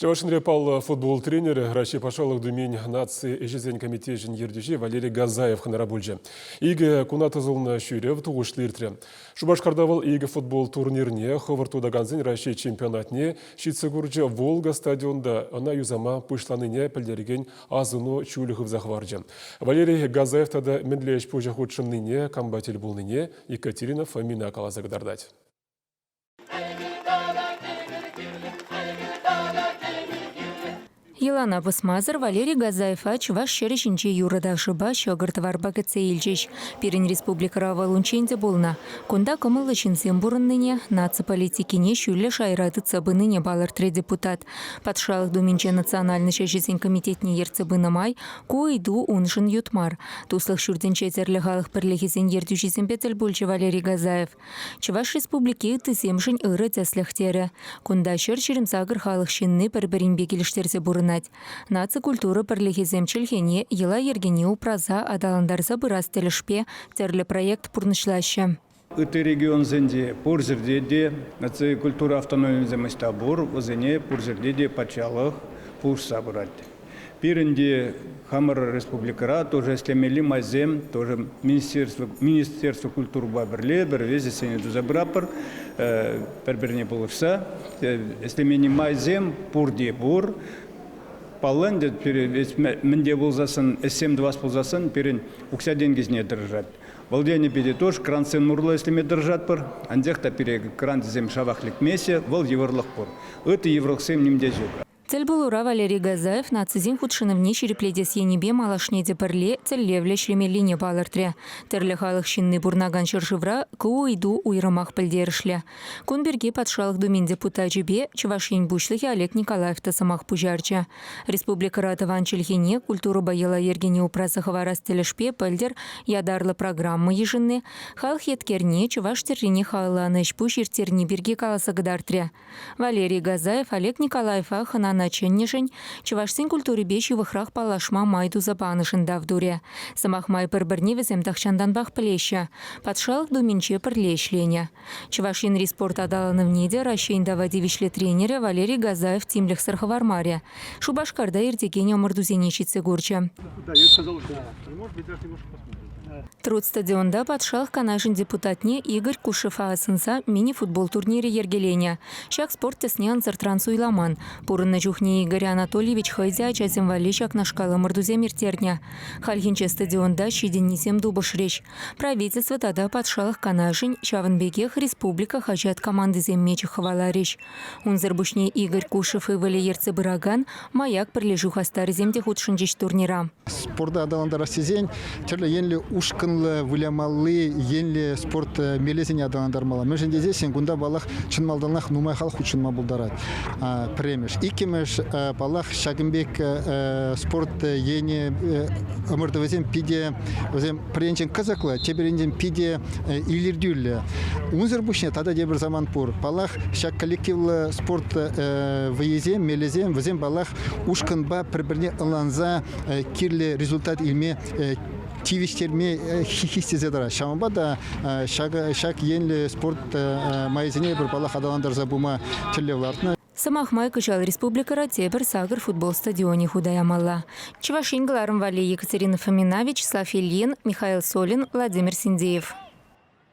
Чӑваш Енре паллӑ футбол тренерӗ, Раҫҫей Патшалӑх Думин наци ӗҫӗсен комитечӗн ертӳҫи Валерий Газаев хӑнара пулчӗ. Икӗ куна тӑсӑлнӑ ҫӳрев тухӑҫлӑ иртрӗ. Шупашкарта вӑл икӗ футбол турнирне хӑвӑрт утакансен Раҫҫей чемпионатне ҫитсе курчӗ, Волга стадионта ӑна юсама пуҫланине пӗлтерекен асӑну чулӗ хывса хӑварчӗ. Валерий Газаев тата мӗнле ӗҫ-пуҫа хутшӑннине, кампа тӗл пулнине Екатерина Фомина каласа кӑтартать. Йӑлана пӑсмасӑр Валерий Газаева чӑваш ҫӗрӗ ҫинче юрӑ-ташӑпа, ҫӑкӑр-тӑварпа кӗтсе илчӗҫ. Пирӗн республикӑра вӑл унччен те пулнӑ. Кунта кӑмӑллӑ ҫынсем пурӑннине, наци политикине ҫӳллӗ шайра тытса пынине палӑртрӗ депутат. Патшалӑх Думинче национальноҫ ӗҫӗсен комитетне ертсе пынӑ май ку ыйту уншӑн ют мар. Туслӑх ҫуртӗнче тӗрлӗ халӑх пӗрлӗхӗсен ертӳҫисемпе тӗл пулчӗ Валерий Газаев. Чӑваш Республики ыттисемшӗн ырӑ тӗслӗх терӗ. Кунта 128 халӑх ҫынни пӗр-пӗринпе килӗштерсе пурӑнать. Наци культура пӗрлӗхӗсем чӗлхене, йӑла-йӗркене упраса аталантарса пырас тӗлӗшпе тӗрлӗ проект пурнӑҫлаҫҫӗ. Ытти регионсенче пур ҫӗрте те наци культура автономийӗсем ӑҫта пур, вӗсене пур ҫӗрте те патшалӑх пулӑшса пырать. Пирӗн те хамӑр республикӑра тоже ӗҫлемелли майсем тоже министерство, министерство культурӑпа пӗрле пӗр весӗсене туса пыратпӑр, пӗр-пӗрне пулӑшса. Ӗҫлеменни майсем пурте пур. Паллӑ ӗнтӗ, мӗн те пулсассӑн, ӗҫсем тӑвас пулсассӑн пирӗн укҫа-тенкӗсене тӑрӑшать. Вӑл енӗпе те тоже крансем урлӑ ӗҫлеме тӑрӑшатпӑр. Анчах та пире крансем шавах лекмеҫҫӗ, вӑл йывӑрлӑх пур. Ытти йывӑрлӑхсем ним те ҫук. Тӗлпулура Валерий Газаев нацисен хутшӑнӑвне ҫирӗплетес енӗпе малашне те пӗрле тӗллевлӗ ӗҫлемеллине палӑртрӗ. Тӗрлӗ халӑх ҫынни пурӑнакан ҫӗршывра ку ыйту уйрӑмах пӗлтерӗшлӗ. Кун пирки Патшалӑх Думин депутачӗпе Чӑваш Ен Пуҫлӑхӗ Олег Николаев та сӑмах пуҫарчӗ. Республикӑра тӑван чӗлхене, культурӑпа йӑла-йӗркене упраса хӑварас тӗлӗшпе пӗлтӗр ятарлӑ программа йышӑнни, халӑх еткерне, чӑваш тӗррине халалланӑ ӗҫ-пуҫ ирттерни пирки каласа кӑтартрӗ. Валерий Газаев Олег Николаева хӑнана чӗннӗшӗн, чӑвашсен культурипе ҫывӑхрах паллашма май туса панӑшӑн тав турӗ. Сӑмах май, пӗр-пӗрне вӗсем тахҫантанпах пӗлеҫҫӗ, Патшалӑх Думинче пӗрле ӗҫленӗ. Чӑваш Енри спорт аталанӑвне те Раҫҫейӗн тава тивӗҫлӗ тренерӗ Валерий Газаев тимлӗхсӗр хӑвармарӗ. Шупашкарта иртекен ӑмӑртусене ҫитсе курчӗ. Труд стадионта Патшалӑх Канашӗн депутатне Игорь Кушева асӑнса мини-футбол турнирӗ йӗркеленӗ. Ҫак спорт тӗсне ӑнсӑртран суйламан. Пурӑннӑ чухне Игорь Анатольевич хӑй те ачасем валли ҫакнашкал ӑмӑртусем ирттернӗ. Хальхинче стадионта ҫитӗннисем тупӑшрӗҫ. Правительство тата Патшалӑх Канашӗн, ҫавӑн пекех республика хаҫат командисем мечӗк хӑваларӗҫ. Унсӑр пуҫне Игорь Кушев ывӑлӗ ертсе пыракан «Маяк» пӗрлешӳ хастарӗсем те хутшӑнчӗҫ турнира. Спорта аталантарас тесен тӗрлӗ енлӗ ушкӑнлӑ вылямалли енлӗ спорт мелӗсене аталантармалла. Мӗншӗн тесессӗн кунта, паллах, чӑн малтанах нумай халӑх хутшӑнма пултарать. Пӗрремӗш. Иккӗмӗш, паллах, ҫакӑн пек спорт енӗ ӑмӑртӑвӗсем питӗ вӗсем пӗр енчен кӑсӑклӑ, тепӗр енчен питӗ илӗртӳллӗ. Унсӑр пуҫне тата тепӗр самант пур. Паллах, ҫак коллективлӑ спорт вӑййисем, мелӗсем, вӗсем, паллах, ушкӑнпа пӗр-пӗрне ӑнланса кирлӗ результат илме тивӗҫтерме хистесе тӑрать. Ҫавӑнпа та ҫак енлӗ спорт майӗсене эпир, паллах, аталантарса пыма тӗллев лартнӑ. Сӑмах май, кӑҫал республикӑра тепӗр сакӑр футбол стадионӗ хута ямалла. Чӑваш Ен кӑларӑм валли Екатерина Фомина, Вячеслав Ильин, Михаил Солин, Владимир Синдеев.